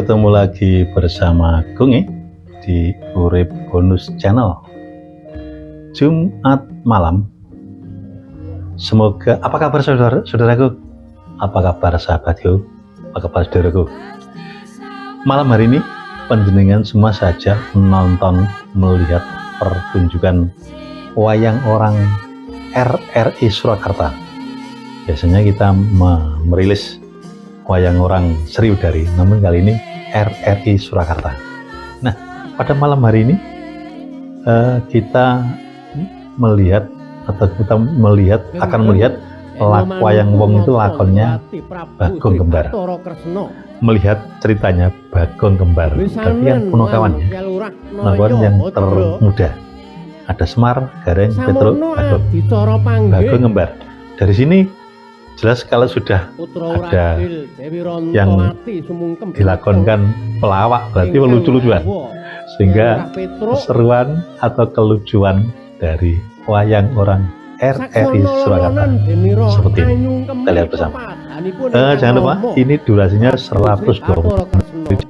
Ketemu lagi bersama Gunge di Urip Bonus Channel. Jumat malam. Semoga, apa kabar saudara-saudaraku? Apa kabar sahabatku? Apa kabar saudaraku? Malam hari ini panjenengan semua saja menonton, melihat pertunjukan wayang orang RRI Surakarta. Biasanya kita merilis wayang orang Sriwedari, namun kali ini RRI Surakarta. Nah, pada malam hari ini kita melihat atau kita melihat akan melihat wayang wong itu lakonnya Bagong Kembar. Melihat ceritanya Bagong Kembar, berarti kan punokawan ya, punokawan yang termuda. Ada Semar, Gareng, Petruk, Bagong. Bagong Kembar. Dari sini jelas kalau sudah ada yang dilakonkan pelawak berarti lucu-lucuan, sehingga keseruan atau kelucuan dari wayang orang RRI Surakarta seperti ini. Kita lihat bersama. Jangan lupa ini durasinya 120 menit.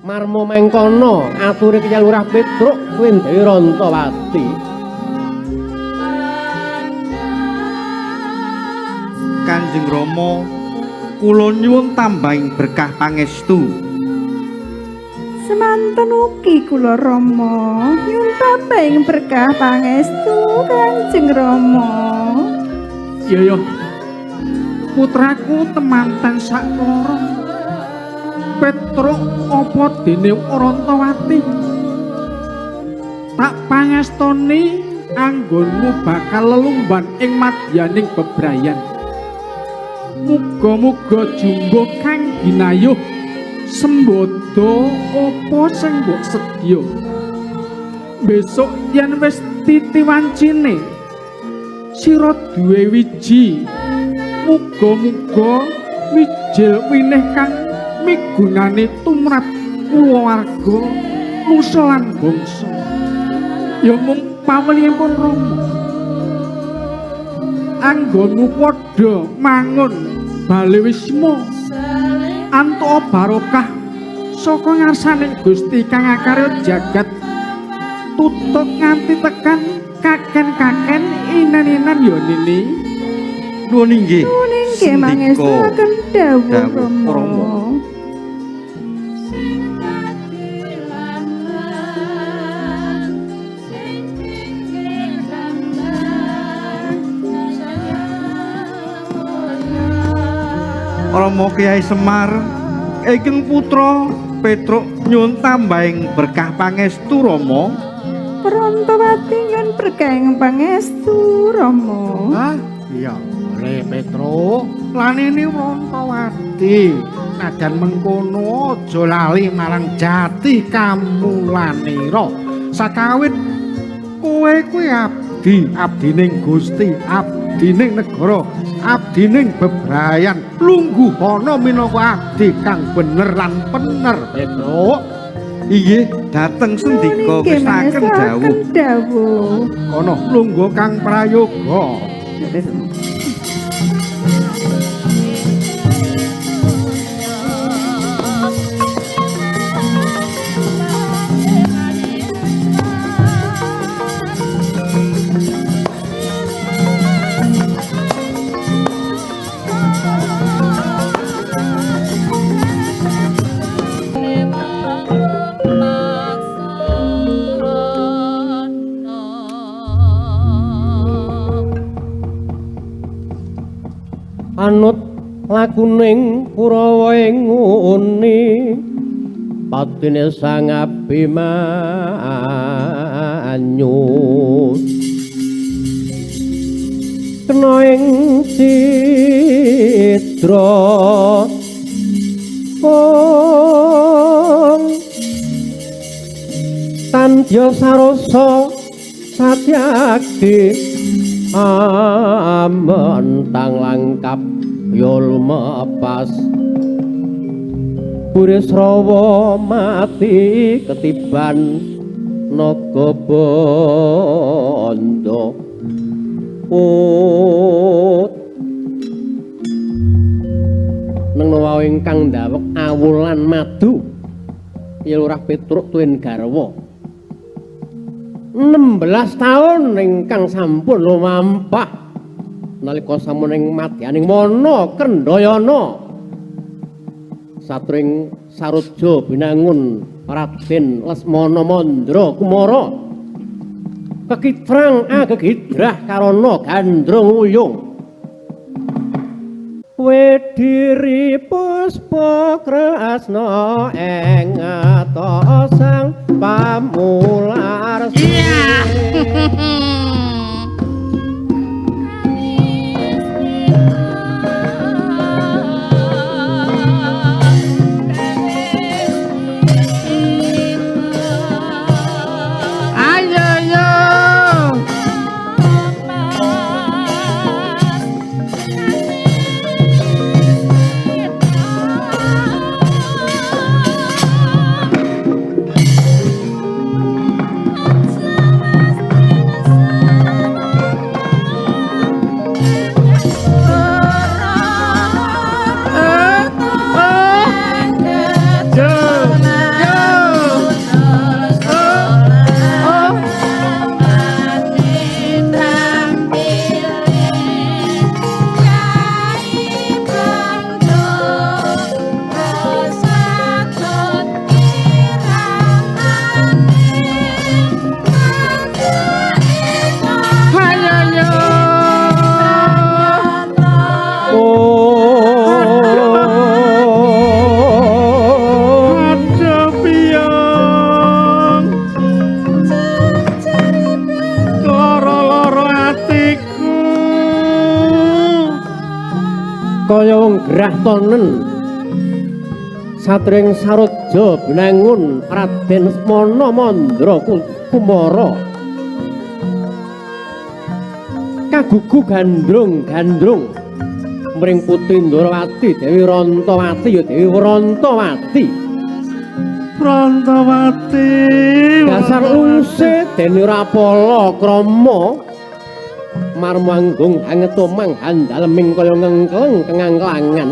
Marmo mengkono ature Kyai Lurah Petruk kuwi Dewi Rantawati. Kanjeng Rama, kula nyuwun tambahing berkah pangestu. Semanten ugi kula Rama, nyuwun tambahing berkah pangestu Kanjeng Rama. Iya yo. Putraku temanten saklara. Petruk apa dene Rantawati? Tak pangestoni anggonmu bakal lelumban ing madyaning bebrayan. Muga-muga jumbuh kang ginayuh sembodo apa sing mbok sedya. Besok yen wis titi wancine sira duwe wiji, muga-muga wijil winih kang migunani tumrap kulawarga nusa lan bangsa. Ya mung pawelipun Rama, anggonmu padha mangun bale wisma antuk barokah saka ngarsaning Gusti kang akarya jagat tutug nganti tekan kaken-kaken inen-inen ya nini. Nuwun inggih. Nuwun inggih mangestuaken dawuh Rama. Rama Kyai Semar ingkang putra Petruk nyuwun tambahing berkah pangestu Rama. Rantawati nyuwun berkahing pangestu Rama. Ah, iya boleh Petruk. Lan ini Rantawati najan mengkono aja lali marang jati kamulanira. Sakawit kowe kuwi abdi, abdining Gusti, abdining negara, abdining bebrayan, lungguhana minangka abdi kang bener lan pener Petruk. Inggih, dhateng sendika ngestaken dawuh. Dawuh. Kono lungguh kang prayoga. Anut lakuning Kurawa ing nguni patine Sang Abimanyu kena ing cidra ong tandya sarasa satyaki amentang langkap ya lumepas Burisrawa mati ketiban naga bandha. Ut neng wau ingkang ndawek Kawulan madu Ki Lurah Petruk tuwin garwa 16 taun ingkang sampun lumampah nalika sampun ing madyaning wana Kendhayana satring saruja binangun Raden Lesmana Mandra Kumara kekitrang agegidrah karana gandrung wuyung wediri puspa kresna ing atosang pamular. Iya. Ayo yo. Yo. Yo. Oh. Ayo yo. Aduh piyong. Loro-loro atiku. Kaya wong gerah tonen satring saruja binangun Raden Lesmana Mandra Kumara kagugu gandrung-gandrung mring putri Ndorowati Dewi Rantawati ya Dewi Rantawati Prantawati. Dasar lungse dene ora pala krama marmanggung hangetomang handaleming kaya ngengkleng kengangklangan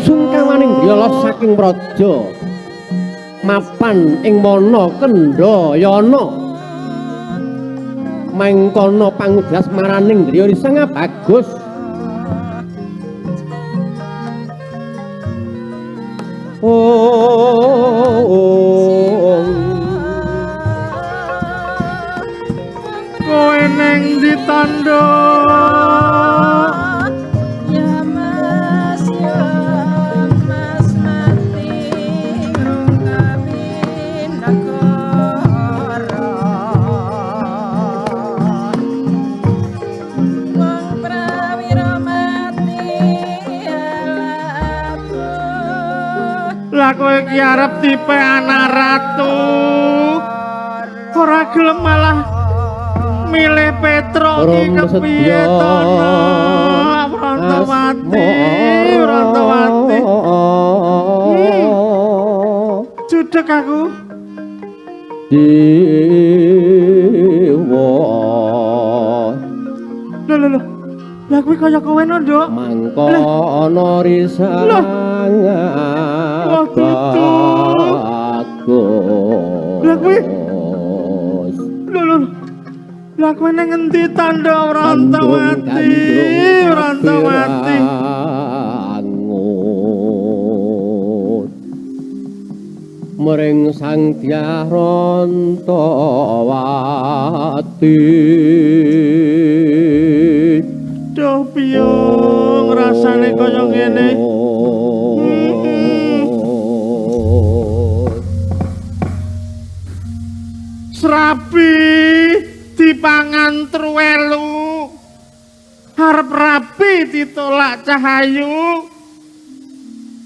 sungkawaning griya los saking praja mapan ing wana Kendhayana mangkono pangudras maraning griya risanga bagus. Oh, Kowe neng ndi tandha? Ya Mas, ya Mas mati ngrungkapin negara. Wong prawira mati labuh. Lah kowe iki arep tipe anak ratu. Ora gelem malah milih Petruk iki Rum kepiye sedya to, Nak? Prantawati, Prantawati. Judeg aku. Dewa Lho lho lho. Lah kuwi kaya kowe no, Nduk. mangkono risang Wah, dudu. bagus. Lah kuwi lho lho. Lah kowe nang ngendi tandha Prantawati? Prantawati. Angut mring Sang Dyah Rantawati. Duh piyung rasane kaya ngene. Serabi dipangan truwelu. Arep rapi ditolak cahayu.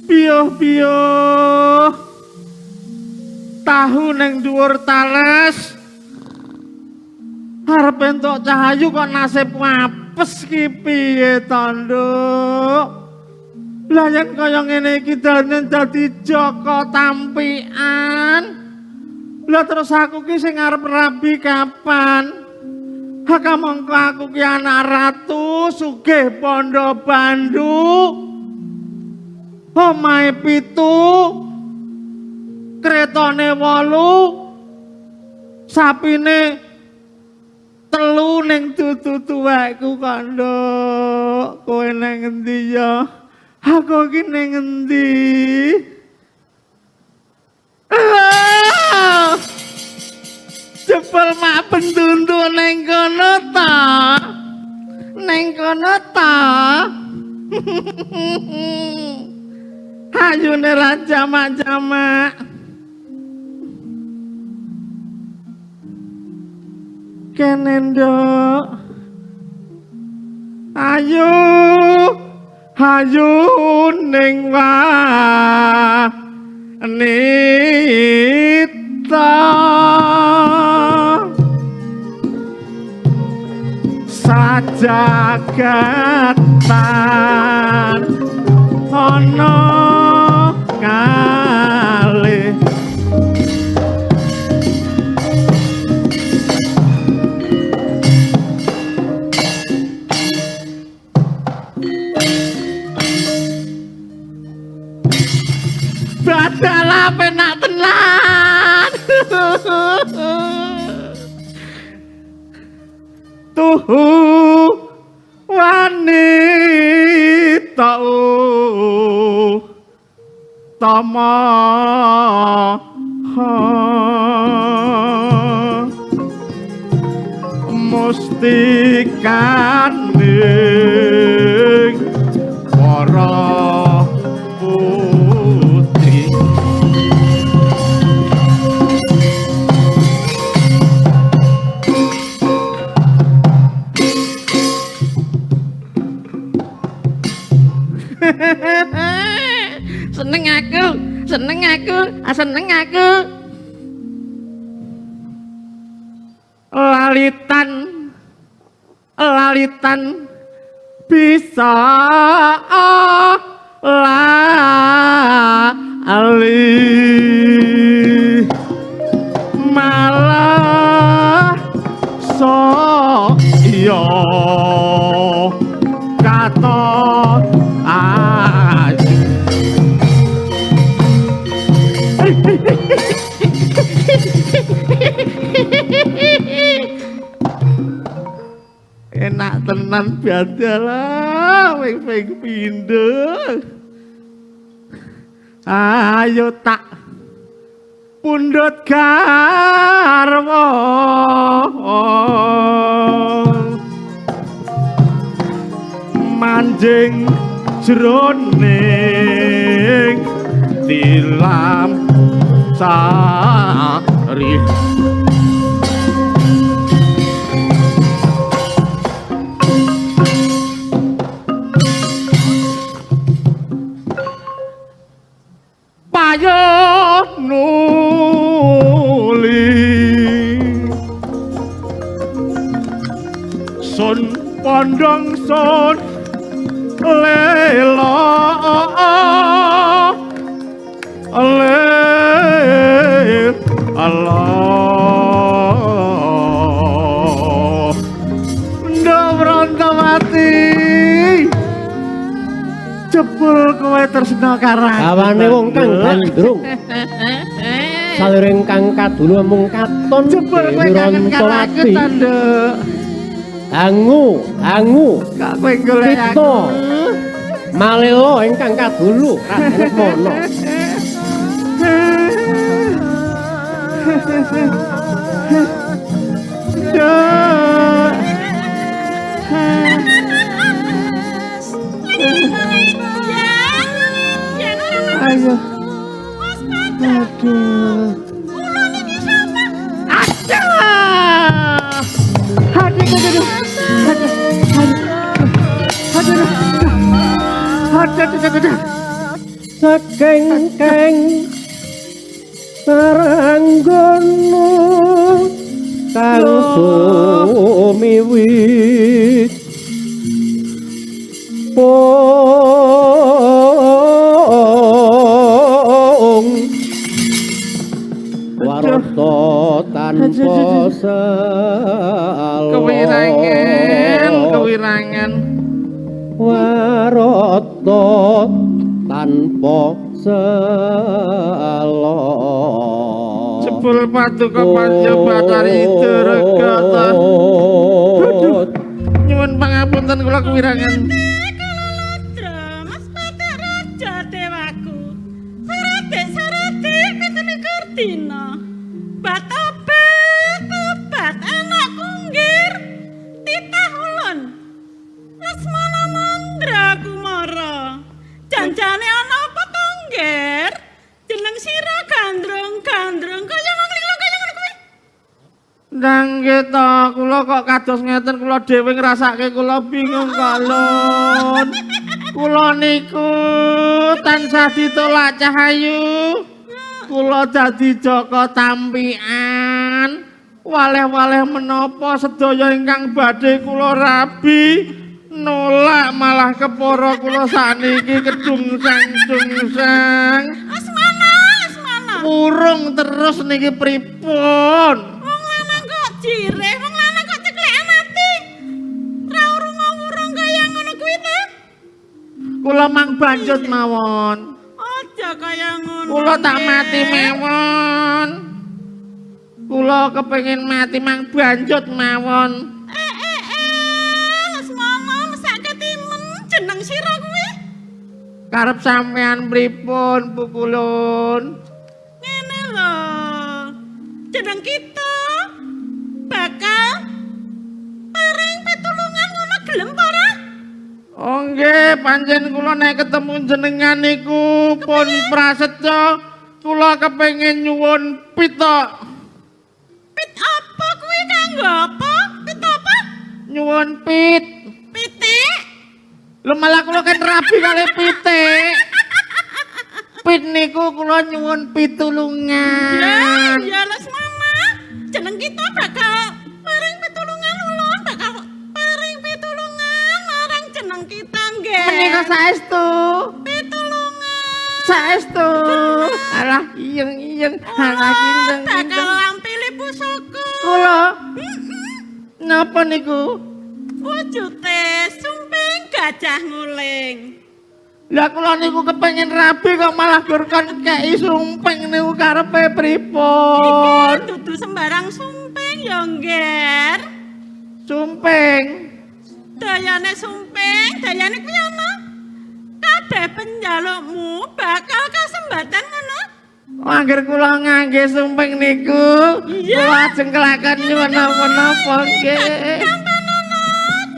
Piyuh-piyuh. Tahu neng dhuwur tales. Arep entuk cahayu kok nasib apes ki piye to, Nduk? Lah yen kaya ngene iki dane dadi Joko Tampian. Lah terus aku ki sing arep rabi kapan? Haka mongko aku ki anak ratu sugih bondo bandu. Omahe 7, kretone 8, sapine 3 ning dudu tuwekku kok, Nduk. Kowe nang endi ya? Aku iki ning endi? Jebul mak bendundu ning kono ta? Ning kono ta? Ayune ra jamak-jamak. Kene, Nduk. Ayo, ayo ning wanita. Sajagatan ana kalih. Badala penak tenan. Tuhu wanita utama mustikaning para putri. Seneng aku, seneng aku, seneng aku. Lalitan, lalitan bisa lali malah so iya katon ayu. Enak tenan badalah ping-ping pindho. Ayo tak pundhut garwa. Manjing jroning tilam sari. Payo nuli sun pondong sun lelo le Allah ndok Brontowati jebul kowe tresna karo aku. Gawane wong kang gandrung. Saliring kang kadulu mung katon jebul kowe kangen karo aku ta, Nduk. Dangu, dangu. Kok kowe golek aku. Malela ingkang kadulu Raden Lesmana. Nduk. Ayo. Aduh. Aduh. Aduh, aduh, aduh. Aduh, aduh. Aduh, aduh, aduh. Sakengkeng taranggono kang sumiwit pung warta tanpa selo. Kewirangan, kewirangan. Warata Tanpa selo. Jebul paduka Panjo Bathari Durga ta. Aduh, nyuwun pangapunten kula kewirangan. Mas Bathik Raja Dewaku. Saradik saradik 27 dina. Bat obat obat anakku nggir. Titah ulun. Lesmana Mandra Kumara. Janjane ana apa to nggir? Jeneng sira gandrung-gandrung kaya wong lila kaya ngono kuwi. Nggih nggih to, kula kok kados ngeten kula dhewe ngrasake kula bingung kok lun. Kula niku tansah ditolak Cahayu. Kula dadi Jaka Tampian. Waleh-waleh menapa sedaya ingkang badhe kula rabi nolak malah kepara kula sakniki kedungsang-dungsang. Lesmana, Lesmana. Wurung terus niki pripun? Wong lanang kok jireh, wong lanang kok ceklekan ati. Ra urung-urung kaya ngono kuwi ta? Kula mang banjut mawon. Aja kaya ngono. Kula tak nggih. mati mawon. Kula kepengin mati mang banjut mawon. Eh, Lesmana mesake timen jeneng sira kuwi. Karep sampean pripun, Bu Kulun? Ngene lho. Jeneng kita bakal paring pitulungan ngono gelem apa ora? Oh nggih, pancen kula nek ketemu jenengan niku pun prasetya, kula kepengin nyuwun pitok. Pit apa kuwi kanggo apa? Pit apa? Nyuwun pit. Pitik. Lho malah kula kan rabi kali pitik. Pit niku kula nyuwun Ya, pitulungan. ya Lesmana. Jeneng kita bakal paring pitulungan ulun, bakal paring pitulungan marang jeneng kita nggih. Menika saestu. Pitulungan. Saestu. Alah iyeng-iyeng, alah Bakal kindeng-kindeng. lampili pusaka. Kula napa niku? Wujute sumping gajah nguling. Lah kula niku kepengin rabi kok malah gur kon kei sumping niku karepe pripun? Iki dudu sembarang sumping ya, Ngger. Sumping. Dayane sumping, dayane kuwi ana. Kabeh penjalukmu bakal kasembatan ngono. Angger kula ngangge sumping niku, Iya. kula ajeng kelakon nyuwun napa-napa nggih.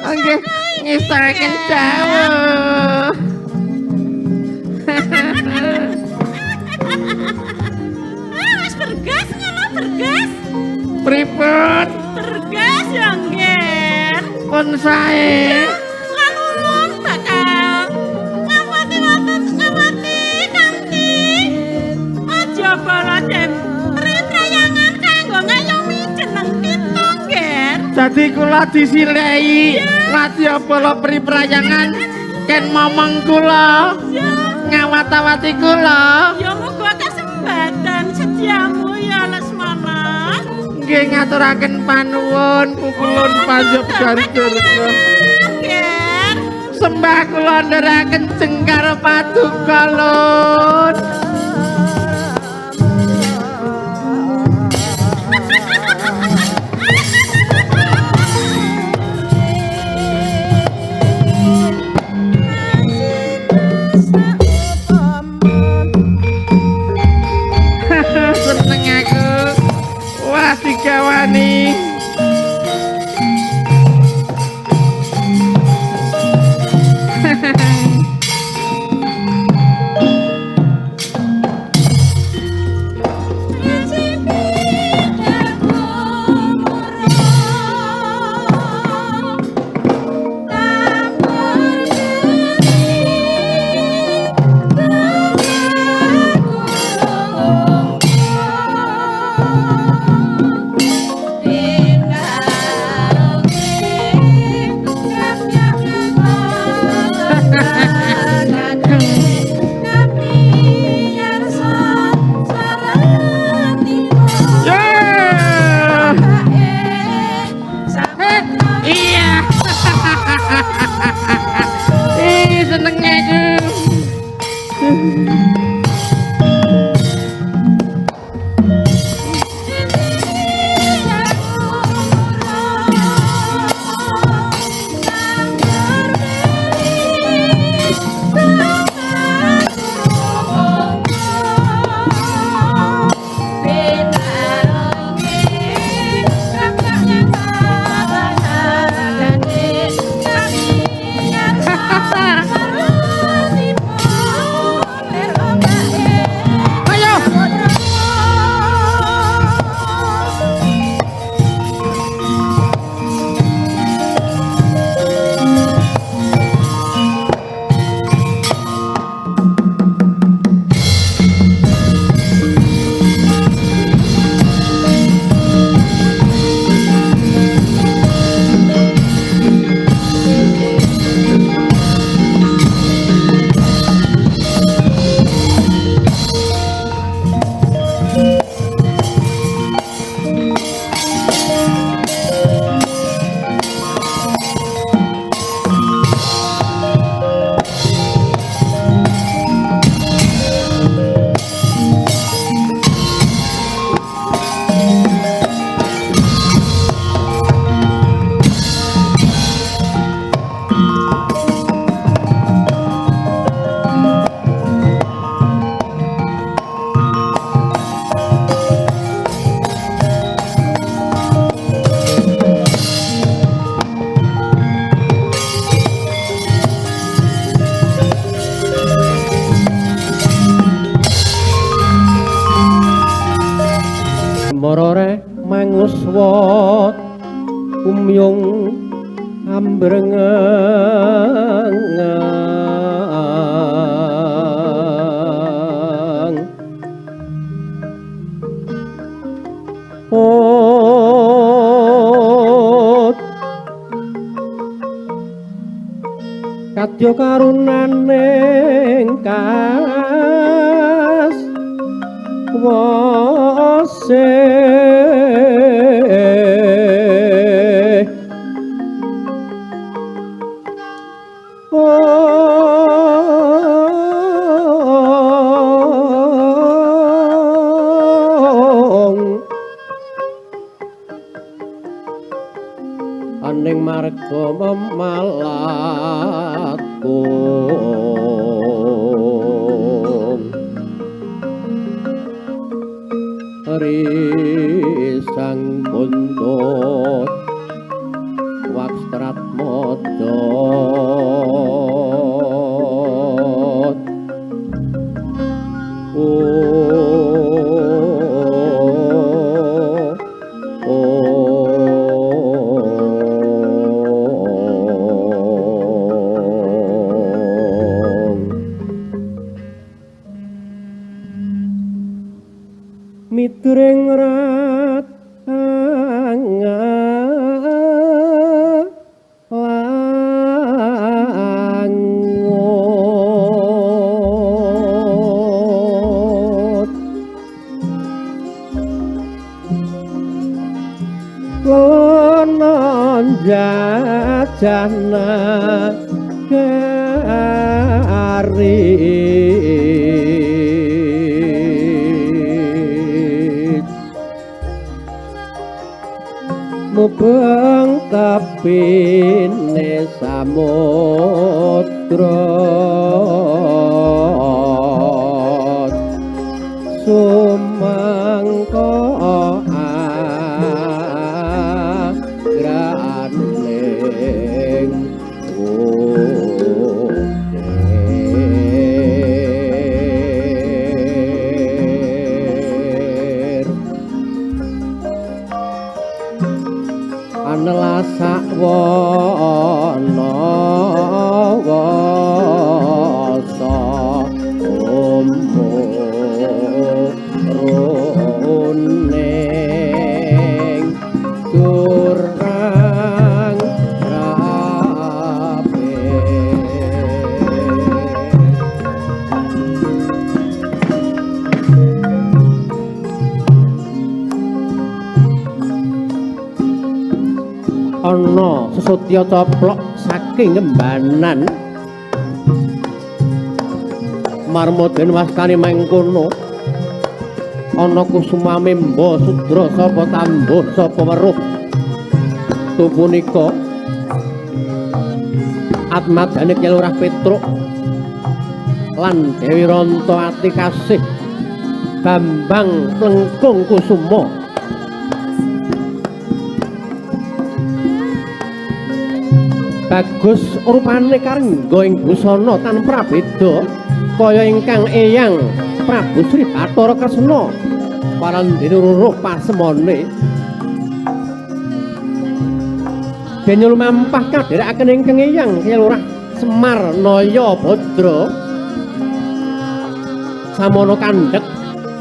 Nggih, ngestakaken dawuh. Ah, wis bergas ngono, bergas. Pripun? Bergas ya, Ngger. Pun sae. Lan ulun bakal ngawati wonten ngawati kanthi aja bala jempre prayangan kanggo ngayomi jeneng kita, Ngger. Dadi kula disilei wadya bala priprayangan ken momong kula Ya, ngawat-awati kula. ya muga kasembatan setiamu ya Lesmana. Nggih ngaturaken panuwun pukulun panjub Durga. Ngger. Sembah kula ndherekaken jengkar paduka lun. Seneng aku. Wah digawani. Kadya karunaning kas wose aning marga memalatku risang buntut wakstrat modot Mitureng rat langut konon jajana gari mubeng tepine samudra sumangka agraning ukir anelasak wana wasa umuruning jurang rabe. Ana sesotya coplok saking ngembanan marmoden wastane mangkono ana kusumamemba sudra sapa tambuh sapa weruh tupunika atmadane Ki Lurah Petruk lan Dewi Ranta Ati Kasih Bambang Plengkung Kusuma. Bagus rupane karengga ing busana tan prabeda kaya ingkang eyang Prabu Sri Bathara Kresna parandene ruruh pasemone. Dene lumampah kadherekaken ingkang eyang Ki Lurah Semar Naya Badra samono kandhek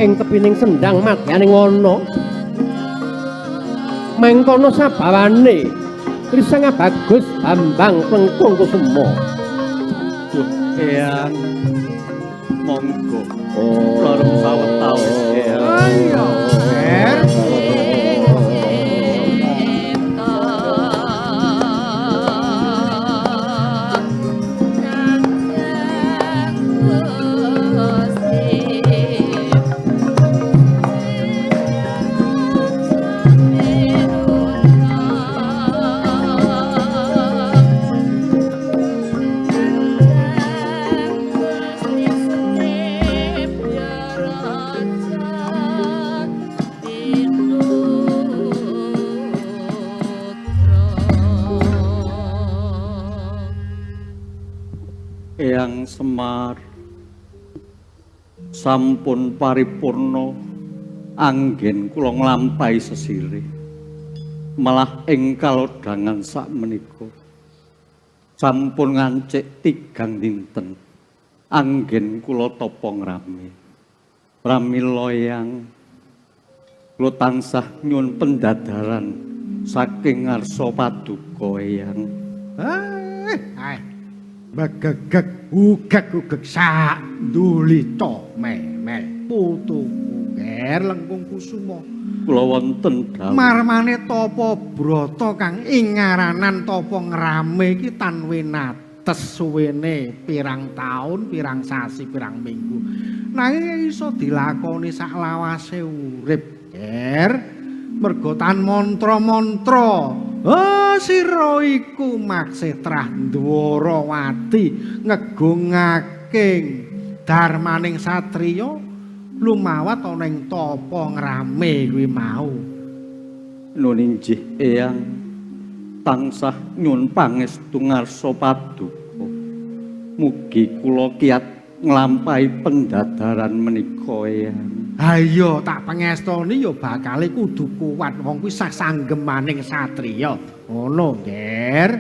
ing tepining sendang madyaning wana. Mangkono sabawane Risanga Bagus Bambang Plengkung Kusuma. Duh eyang, monggo kula sawetawis eyang. Ayo, Ger. Eyang Semar sampun paripurna anggen kula nglampahi sesirih malah ing kalodhangan sakmenika sampun ngancik 3 dinten anggen kula tapa ngrami. Pramila eyang kula tansah nyuwun pendadaran saking ngarsa paduka eyang. Ae. Begegeg ugeg-ugeg sak ndulita memel putuku ger Lengkung Kusuma. Kula wonten dawuh. Marmane tapa brata kang ing ngaranan tapa ngrame iki tan winates suwene pirang taun, pirang sasi, pirang minggu. Nanging iso dilakoni sak lawase urip, Ger. Mergo tan mantra-mantra. Oh, sira iku maksih trah Ndwarawati ngegungake darmaning satriya lumawat ana ing tapa ngrame kuwi mau. Nun injih Eyang tansah nyun pangestu ngarsa paduka. Mugi kula kiat nglampahi pendadaran menika Eyang. Ha iya, tak pangestoni ya bakale kudu kuat wong kuwi sasanggemaning satriya. Ngono, Ger.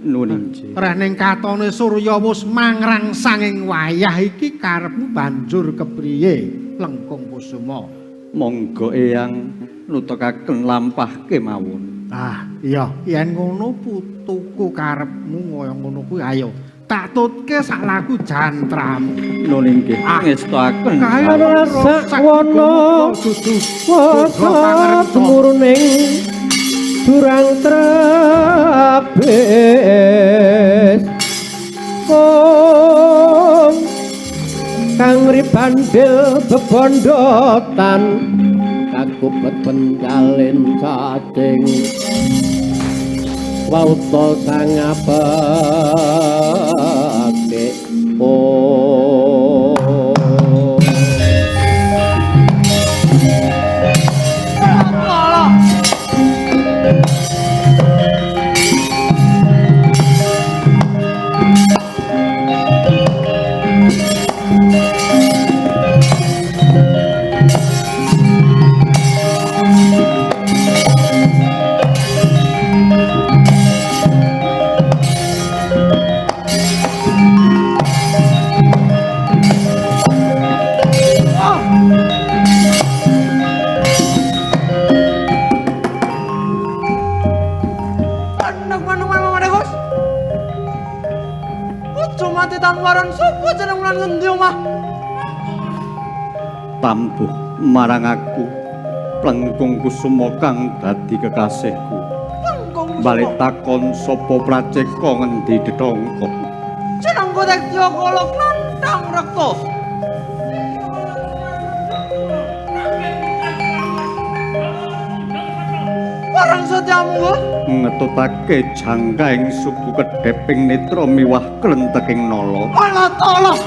Nun injih. Reh ning katone surya wis mangrangsang ing wayah iki karepmu banjur kepriye, Lengkung Kusuma? Monggo Eyang nutakaken lampah kemawon. Ah, iya, yen ngono putuku karepmu kaya ngono kuwi ayo. Tak tutke sak laku jantramu. Nun inggih ngestoaken. Kaya sakwana wasa tumuruning durang trabes. Om kang ribandil bebondotan kakupet pencalin cacing wauta sangapake. Oh. Tambuh marang aku Lengkung Kusuma kang dadi kekasihku. Balik takon sapa praceka ngendi dedongkok. Jenengku Tektya Kala Klantang Rekta. Warang setyamu ngetutake jangkaing suku kedheping netra miwah klenteking nala. Allah ta'ala.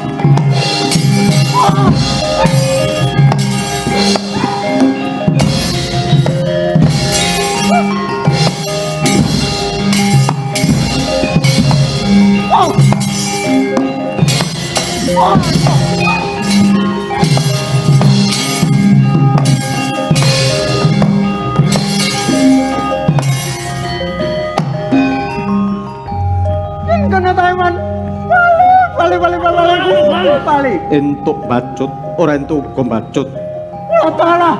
Entuk bacut ora entuk uga bacut. Allah ta'ala.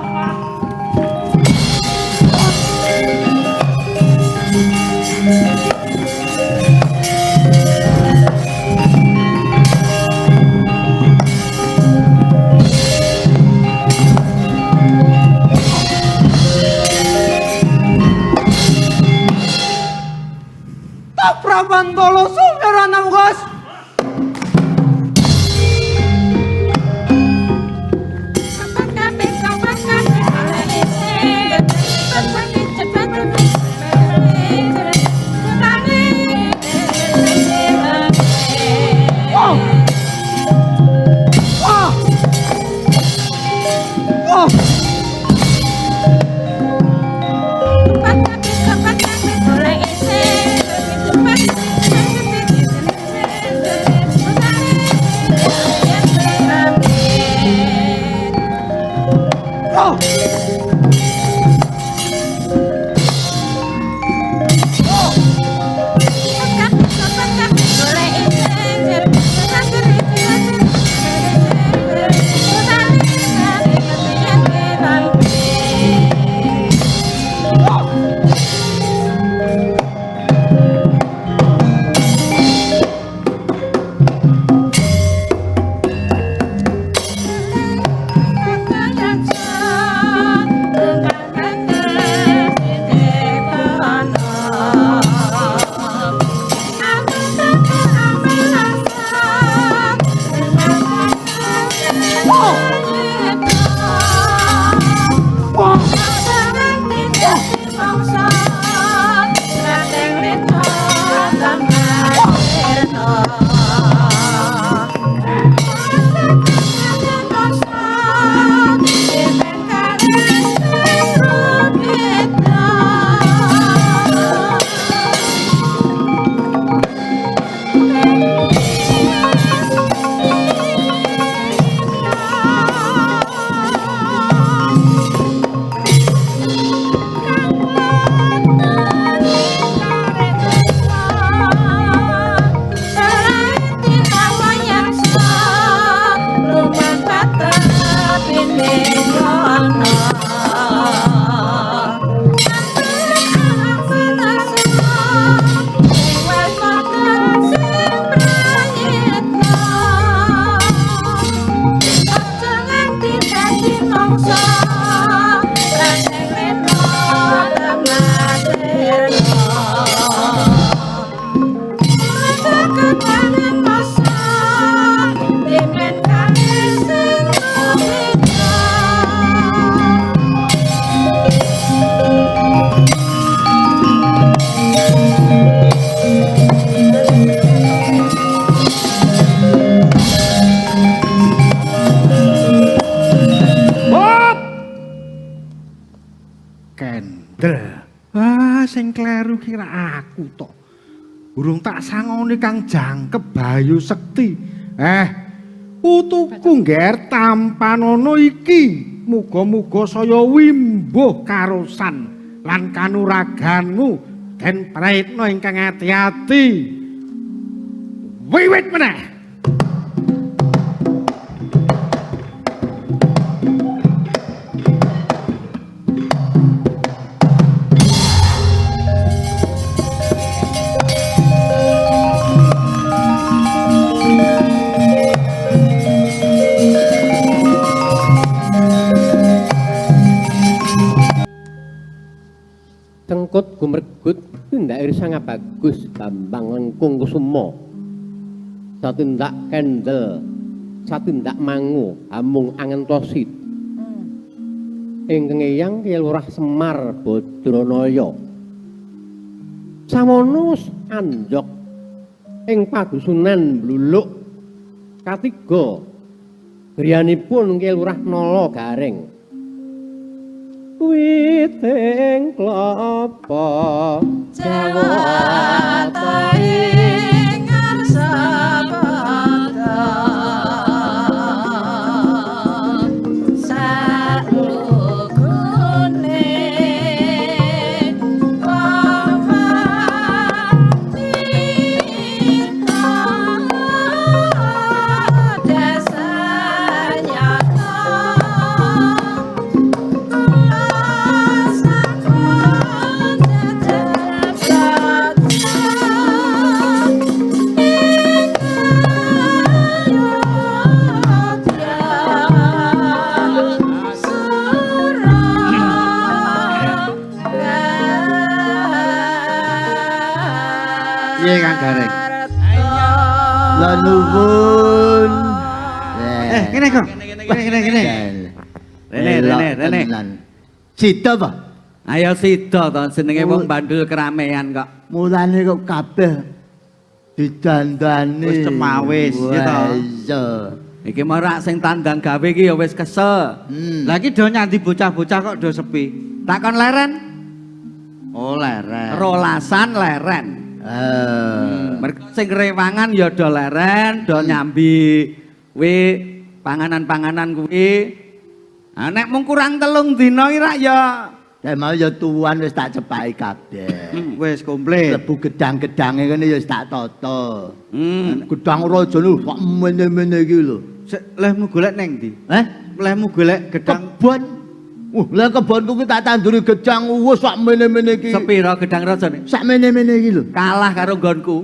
Prabantolo sumeranam Gus. kleru kira aku to. Urung tak sangoni Kang Jangkep Bayu Sekti. Putuku ngger tampanono iki. Muga-muga saya wimbuh karosan lan kanuraganmu den praitna ingkang ati-ati. Wiwit meneh. Cengkut gumergut tindak iri sangat bagus Bambang Lengkung Kusuma. Satindak kendel, satindak mangu, amung angentosit. Ingkang eyang Ki Lurah Semar Badranaya. Samono wis anjok ing padusunan Bluluk katiga griyanipun Ki Lurah Nala Gareng. Witing klapa Jawata ing ngarsa padha salugune Piye Kang Gareng? Lah nuwun. Kene Kang. Kene kene. Rene rene rene. Sida apa? Ayo sida to jenenge wong bandul keramaian kok. Mulane kok kabeh didandani. Wis cemawis ya to. Iya. Iki marak sing tandang gawe iki ya wis kesel. Lah iki do nyandi bocah-bocah kok do sepi. Takon leren. Oh leren. Rolasan leren. Mergo sing rewangan ya do leren, do nyambi kuwi panganan-panganan kuwi. Ah nek mung kurang 3 dina iki rak ya Nek mau ya tuan wis tak cepaki kabeh. Wis komplit. Lebu gedang-gedange ngene ya wis tak tata. Gedang raja lho sak mene-mene iki lho. Sik lehmu golek neng ndi? Heh? Lehmu golek gedang kebon. Lah kebonku ki tak tanduri gedang wis sak mene-mene iki. Sepira gedang rajane? Sak mene-mene iki lho. Kalah karo nggonku.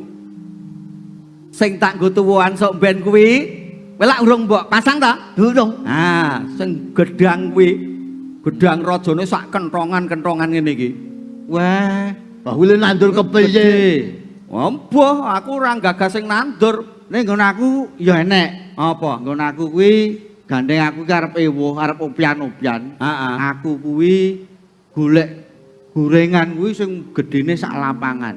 Sing tak nggo tuwuhan sok ben kuwi, kowe lak urung mbok pasang ta? Durung. Ah, sing gedang kuwi gedang rajane sak kentongan-kentongan ngene iki. Wah, wah kuwi nandur kepiye? Embuh, aku ora gagas sing nandur. Ning nggon aku ya enek. Apa? Nggon aku kuwi gandeng aku ki arep ewuh, arep opyan-opyan. Heeh. Aku kuwi golek gorengan kuwi sing gedene sak lapangan.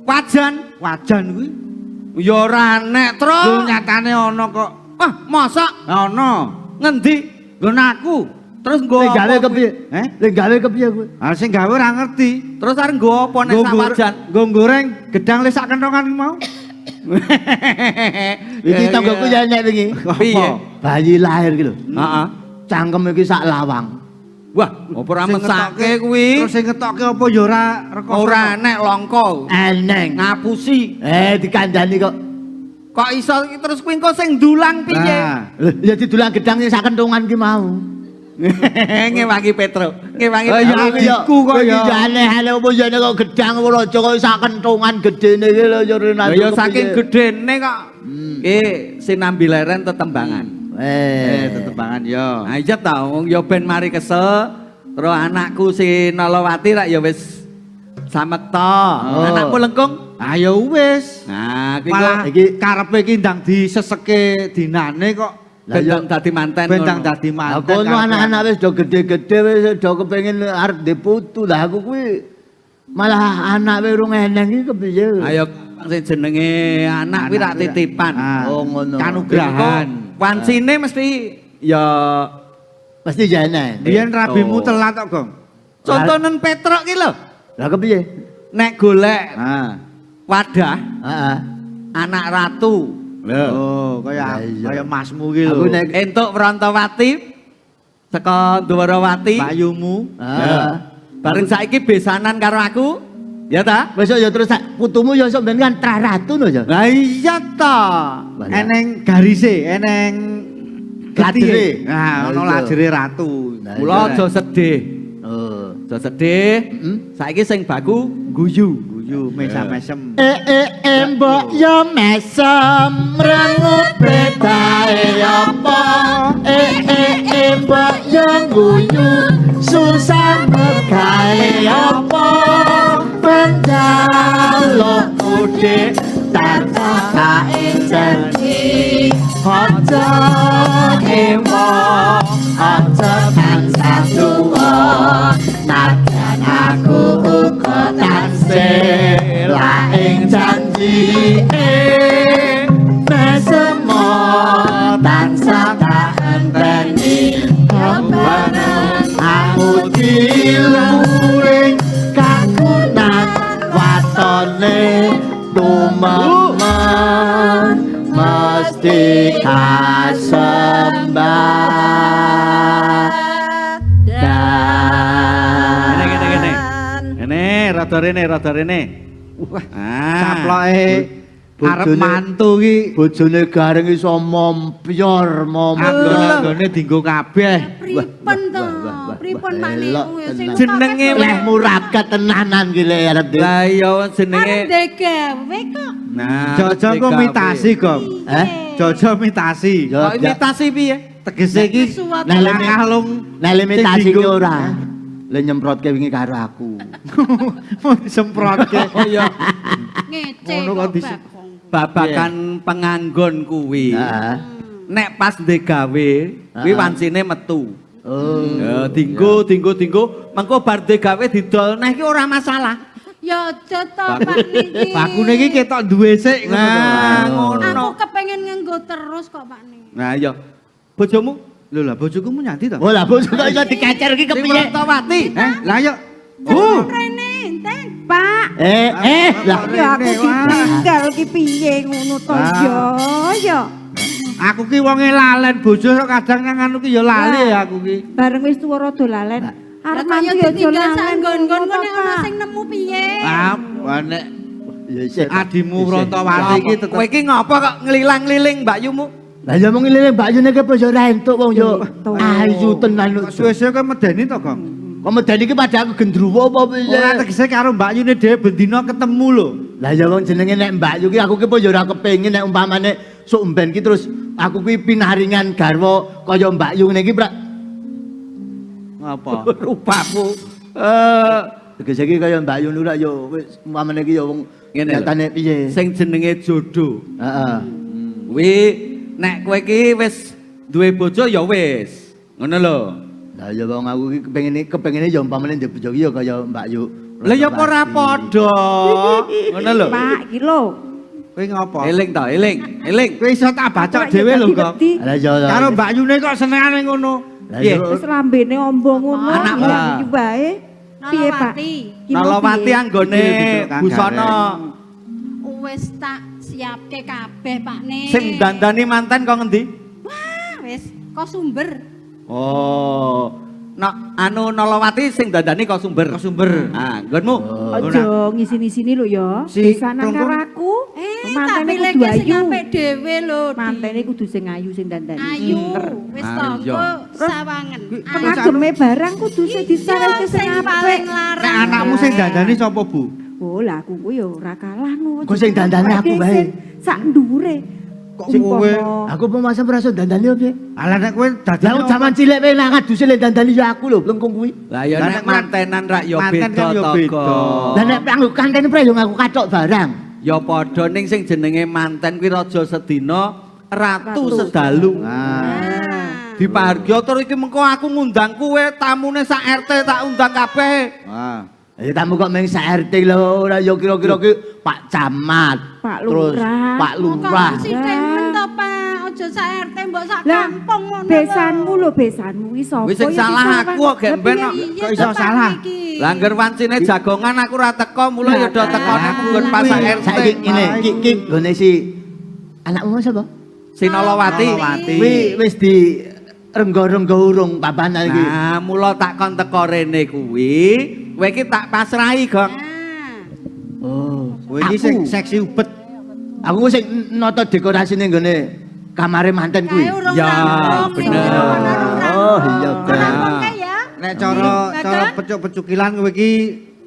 Wajan, wajan kuwi ya ora enek, Tru. Lho nyatane ana kok. Ah, mosok ana. Ngendi? Nggon aku. Terus nggo Sing gawe apa kepiye? Heh? Sing gawe kepiye kuwi? Ah sing gawe ora ngerti. Terus arep nggo apa nek sak wajan? Nggo goreng gedang le sak kentongan ki mau. Iki tanggoku ya enek wingi. Piye? Bayi lahir ki lho. Heeh. Cangkem iki sak lawang. Wah, apa ora mesake kuwi? Terus sing ngetokke apa ya ora rekoso? Ora enek langka. Eneng. Ngapusi. Dikandani kok. Kok iso terus kuwi engko sing ndulang piye? Lho, ya didulang gedang sing sak kentongan ki mau. Ngewangi Petro, ngewangi Ya adikku kok ya. Iki aneh-aneh opo ya nek kok gedang raja kok sak kentongan gedene iki lho ya ora Ya saking gedene kok. Ki sinambi leren tetembangan. Tetembangan ya. Ha iya ta wong ya ben mari kesel. Terus anakku si Nalawati rak ya wis samekta. Anakmu lengkung? Ah ya wis. Nah, malah iki karepe iki ndang diseseke dinane kok. Bentang dadi manten. Bentang dadi manten. Aku anak-anak wis do gede-gede wis do kepengin arep ndek putu. Lah aku kuwi malah anak wis urung eneng iki kepiye? Ayo sing jenenge anak kuwi rak titipan. Oh ngono. Kanugrahan. Wancine mesti ya mesti ya eneng. Biyen rabimu telat kok, Gong. Contonen Petruk ki lho. Lah kepiye? Nek golek Ah. wadah Heeh. anak ratu. Lho. Oh, kaya kaya masmu ki lho. Aku nek- Entuk Prantawati saka Dwarawati. Bayumu. Heeh. Bareng saiki besanan karo aku. Ya ta? Wis ya terus sak putumu ya sok ben kan trah ratu no ya. Lah iya ta. Eneng garise, eneng Lajere. Nah, ono Lah iya. lajere ratu. Lah Mula iya. aja sedih. Oh. Aja sedih. Heeh. Saiki sing baku guyu. Guyu mesam-mesem. Eh eh eh mbok yo mesem mrengut bedae apa eh eh eh mbok yo guyu susah megawe apa penjaluk udik tansah janji aja ewo aja tansah tuwa nadyan aku uga tansih ing janji mesemo tansah tak enteni aku diluring kagunan watone tumemeng mesti kasembah. Ngene ngene ngene. Ngene rada rene rada rene. Wah, Ah. saploke arep Bojone- mantu ki Bojone Gareng iso mompyor mompyor. anggon-anggone dinggo kabeh. Pripun to? wah, wah, Pripun wah, Pak elok Nek? Sing tenan. Jenenge Leh murakat tenanan ki lek arep di. Lah iya Arep jenenge. degawe kok. Nah, Jojo kok mitasi, Gom. Eh? Jojo mitasi. Kok imitasi piye? Tegese iki Sesuatu. Nah, lek- langkah lung Nek limitasi sing ki dinggo- ora. Le nyemprotke wingi karo aku. Mau disemprotke. Oh iya, Ngece Ngono kok kok dis- Bagong. babakan penganggon kuwi. Heeh. Nek pas ndek gawe, kuwi Heeh. wancine metu. Oh. Ya, dinggo, dinggo, dinggo, mengko bar gawe didol neh ki ora masalah. Ya aja to Pak niki. Bakune iki ketok duwe sik ngono to. Nah, ngono. Aku kepengen nganggo terus kok Pak Nek. Nah, iya. Bojomu Lho lah bojoku mu nyanti to? Oh lah bojo kok iso dikecer ki sing kepiye? Prantawati? Eh, lah yo. Bu. Rene, enten. Pak, Eh eh lah ya aku ditinggal ki piye ngono to ya ya. Aku ki wonge lalen bojo kok kadang nang anu ki ya lali ya aku ki. Bareng wis tuwa rada lalen. Lah Arep kaya mantu ya aja ditinggal sak lalen. nggon-nggon ngono kok nek to, ana Pak. sing nemu piye? Ah, wah nek ya isih. adimu Isih. Prantawati iki tetep Kowe iki ngopo kok ngelilang-liling Mbak Yumu? Lah ya mung ngeliling Mbak Yune ki apa ya ora entuk wong yo ayu tenan Kok suwe-suwe kowe medeni to, Gong? Kok medeni iki pada aku gendruwo apa piye? Ora tegese karo Mbak Yune dhewe bendina ketemu lho. Lah ya wong jenenge nek Mbak Yu ki aku ki apa ya ora kepengin nek umpamane sok mben ki terus aku kuwi pinaringan garwa kaya Mbak Yu ngene iki prak Ngapa? Rupamu. Eh tegese iki kaya Mbak Yu ora ya wis umpamane iki ya wong Ngene lho. nyatane piye? Sing jenenge jodoh. Heeh. Kuwi nek kowe iki wis duwe bojo ya wis. Ngono lho. Lah ya wong aku iki kepengine kepengine ya umpamane ndek bojo ki ya kaya Mbak Yu. Lah ya apa ora padha. Ngono lho. Pak, iki lho. Kowe ngopo? Eling to, eling, eling. Kowe iso tak bacok Pak, dhewe ya lho, dadi Gong. wedi. Lah ya Karo Mbak Yune kok senengane ngono. Lah ya Wis lambene ombo ngono, Anak ya lah. iki wae. Piye, Pak? Nalawati. Ki mau Nalawati piye? anggone Iki lho, Kang busana Wis tak siapke kabeh Pak Nek. sing dandani manten kok ngendi? Wah, wis kok sumber. Oh. No, anu Nalawati sing dandani kok sumber. Kok sumber. Ah, nggonmu. Aja ngisini-sini lho ya. Si Besanan Klungkung. karo aku. Eh, tak Mantene pilihke kudu sing ayu. apik dhewe lho. Di. Mantene kudu sing ayu sing dandani. Ayu, Pinter. wis Ah, to iya. engko sawangen. Ayu. Pengageme barang kudu sing disareke Iya, sing sing paling apik. larang. Nek anakmu sing dandani sapa, Bu? Oh, lah aku ku ya ora kalah no. Kok sing dandani aku wae. Sak dhuwure. Kok kowe? Aku apa masa merasa dandani piye? Alah nek kowe dadi Lah jaman cilik wae nang aduse le dandani ya aku lho blengkung kuwi. Lah ya Lah nek nek mantenan rak ya manten beda kan ya to. beda. Gong. Lah nek nganggo kanten pre yo ngaku kathok barang. Ya padha ning sing jenenge manten kuwi raja sedina, ratu Ratu. sedalu. Nah. Dipargya tur iki mengko aku ngundang kowe tamune sak RT tak undang kabeh. Wah. Ya tamu kok meng sak RT lho ora ya kira-kira ki Pak Camat, Pak terus Lurah. Pak Lurah. Kok sithik men to, Pak. Aja sak RT mbok sak Lah, kampung ngono. besanmu lho, besanmu iki sapa? Wis sing ya salah disawang. aku kok Lah, gemben piye? kok. Iya Kok iso to, Pak salah? iki. Langgar wancine jagongan aku ora teko, mula ya do tekone munggon pasak RT. Saiki ngene, ki ki nggone si anakmu sapa? Sinolowati. Sinolowati. Kuwi wis di renggo-renggo urung papanan iki. Nah, mula tak kon teko rene kuwi, kowe iki tak pasrahi, Gong. Oh, Kowe iki sing seksi ubet. Aku sing nata dekorasine nggone kamare manten kuwi. Kae urung Ya, rampung, sing bener. jero kono urung rampung. Oh, iya, Urung rampung kae ya. Nek cara cara pecuk-pecukilan kowe iki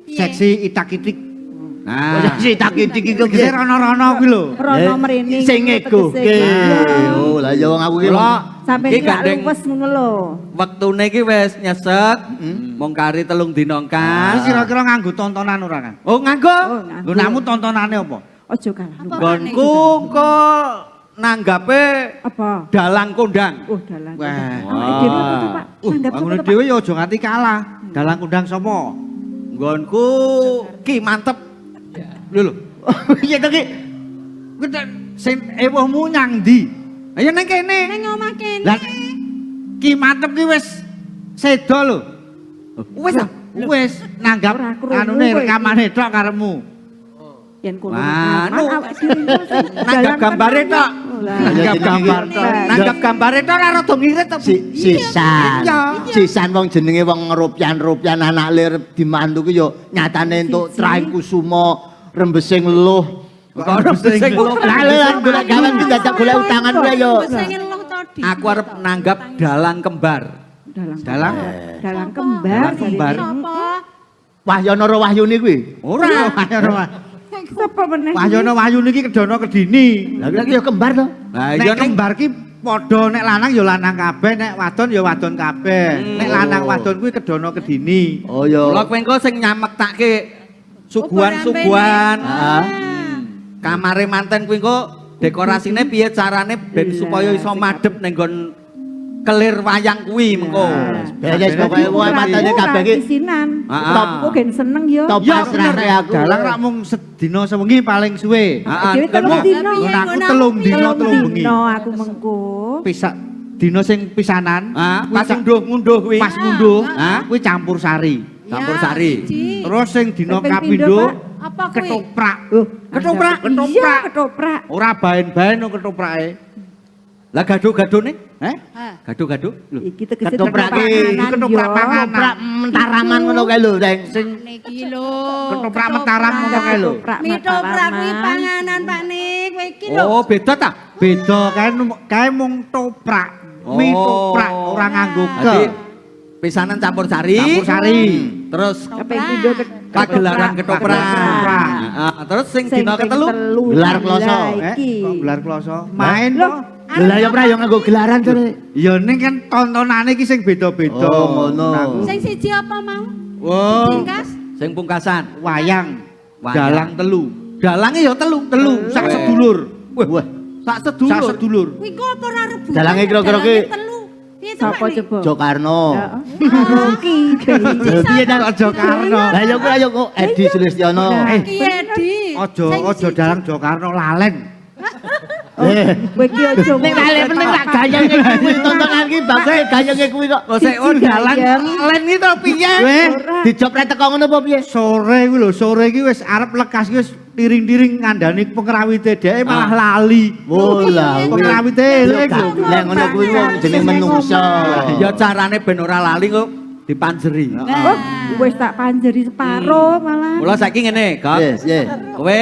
Piye? seksi itak-itik. Nah, Si tak iki iki Tegese rono-rono kuwi lho. Rono mrene. Sing ngegoke. Oh, lah ya wong aku ki mula Sampai iki gak gandeng luwes ngono lho. wektune iki wis nyesek, mung kari 3 dina Kuwi kas. kira-kira nganggo tontonan ora kan? Oh, nganggo. Oh, nganggo. Nggonamu tontonane apa? Ojo kalah. Apa? Nggonku engko nanggape Apa? dalang kondang. Oh, dalang. Wah. Awake dhewe apa to, Pak? Nanggap Ngono sapa to, Pak? dhewe ya aja nganti kalah. Dalang kundang sapa? Nggonku ki mantep. Lho lho. Iya to ki. Kuwi sing ewuhmu nyang ndi? Ayo ning kene. Ning omah kene. Lah ki mantep ki wis sedo lho. Wis ta? Wis nanggap Ora krungu anune kowe iki. rekamane tok karepmu. Yen kono Wah, rekaman, nu. awake dhewe engko sing Nanggap dalang gambare tenan. tok. Oh, lah. Nanggap gambar tok. Nanggap gambare tok ora rada ngirit to. Si sisan. Iya. Sisan wong jenenge wong ngeropyan-ropyan anak lir dimantu ki yo nyatane entuk Siji. Traing Kusuma rembesing luh. Kok rembesing luh? Lah lha golek gawan ki dadak golek utangan kuwi yo. Sing eluh to, Di. Aku arep nanggap dalang kembar. Dalang. Dalang Dalang kembar. Dalang kembar. Sapa? Wahyono ro Wahyuni kuwi. Ora. Wahyono Sapa meneh? Wahyono Wahyuni iki kedono kedini. Lah kuwi yo kembar to. Lah Nek iya ning kembar ki padha nek lanang ya lanang kabeh, nek wadon ya wadon kabeh. Nek lanang wadon kuwi kedono kedini. Oh yo. Kula kowe engko sing nyamektake suguhan-suguhan. Heeh. Kamare manten kuwi engko dekorasine piye carane ben Lah, supaya iso sing madhep ning nggon kelir wayang kuwi mengko. Beres pokoke wong matane kabeh ki Isinan. Heeh. Top ku gen seneng yo. top Ya pasrah aku. Dalang rak mung sedina sewengi paling suwe. Heeh. Dhewe telung dino. Nggon aku 3 dina 3 bengi. Dino aku mengko. Pisak dina sing pisanan, Ah, kuwi pas ngunduh-ngunduh kuwi. pas ngunduh, Hah? kuwi campur sari. Campur sari. Terus sing dina Ping pindho, kapindho Pak. Apa kuwi? ketoprak. Oh, Ketoprak, Iya, ketoprak. ketoprak. Ora baen-baen no ketoprake. Lah gado-gadone? Eh? Hah. Gado-gado. Lho. Iki tegese Ketoprak ketoprak iki, panganan, ketoprak yo. panganan. Ketoprak mentaraman ngono kae lho, Reng. Sing Niki lho. Ketoprak Mataram ngono kae lho. Ketoprak Mitoprak kuwi Mataraman. panganan Pak Nik, kowe iki lho. Oh, beda ta? Beda kae kae mung toprak. Mi Oh. toprak ora nganggo ke. Dadi pisanan campur sari. Campur sari. Terus Kaping pindho pagelaran ketoprak. Ketoprak. Heeh, terus sing Sing dina ping ketelu telu, Gelar kloso. lah Eh, iki. kok gelar kloso? Main Loh. kok. Lah ya ora yo nganggo gelaran to. Rek. Ya ning kan tontonane iki sing beda-beda. Oh, ngono. Nah, aku- Sing siji apa mau? Oh, Ringkas. sing pungkasan. wayang. Wayang. Dalang telu. Dalange ya telu. Telu sak Weh. sedulur. Wah, sak sedulur. Sak sedulur. Kuwi kok apa ora rebutan? Dalange kira-kira Dalange ki- telu. Piye to Sapa Pak Nik? coba? Jokarno. Heeh. Ki. Lha piye ta Aja Karno. Lah ya kuwi ayo kok Edi Sulistiono. Nah. Eh, Ki Edi. aja Sing aja siji. dalang Jokarno lalen. Eh, Kowe iki aja ning lale penting tak gayenge kuwi tontonan ki bangsa gayenge kuwi kok. Kok sik oh dalang lalen iki to piye? Weh, Dijopret teko ngono apa piye? sore kuwi lho, sore iki wis arep lekas iki wis tiring-tiring ngandani pengrawite dheke malah lali. Oh lah kuwi. Pengrawite eling lho. Lah ngono kuwi wong jeneng menungso. Ya carane ben ora lali kok dipanjeri. Oh, wis tak panjeri separo malah. Mula saiki ngene, Gok. Yes, yes. Kowe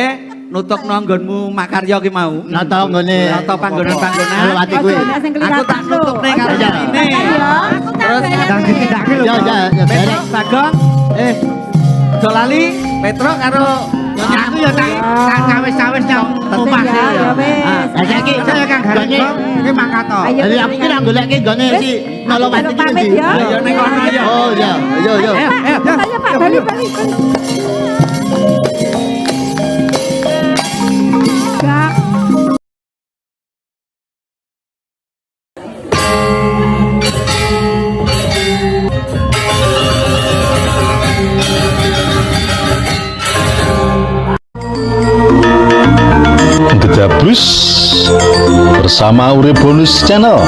nutukno nggonmu makarya ki mau. Nata nggone. Nata panggonan-panggonan. Melewati kuwi. Ojo nek sing Aku tak kelihatan lho. nutupne karo Iya. ini. Aku tak Terus bayar. Ndang ditindakake lho. Ya ya ya Petro beres. Bagong, eh aja lali Petro karo Nyonya Aku ya tak tak cawis-cawis nang omah Ya, ya wis. Lah saiki Saya Kang Gareng Gone. iki mangkat to. Ayo. Lah aku ki ra goleke gone Wis, si aku Nolowati jaluk ki pamit ngendi? ya. Ayo ning kono ya. Oh iya, yo yo. Ayo Pak, ayo Pak, balik balik. balik. Gak. Gedabrus bersama Urip Bonus Channel.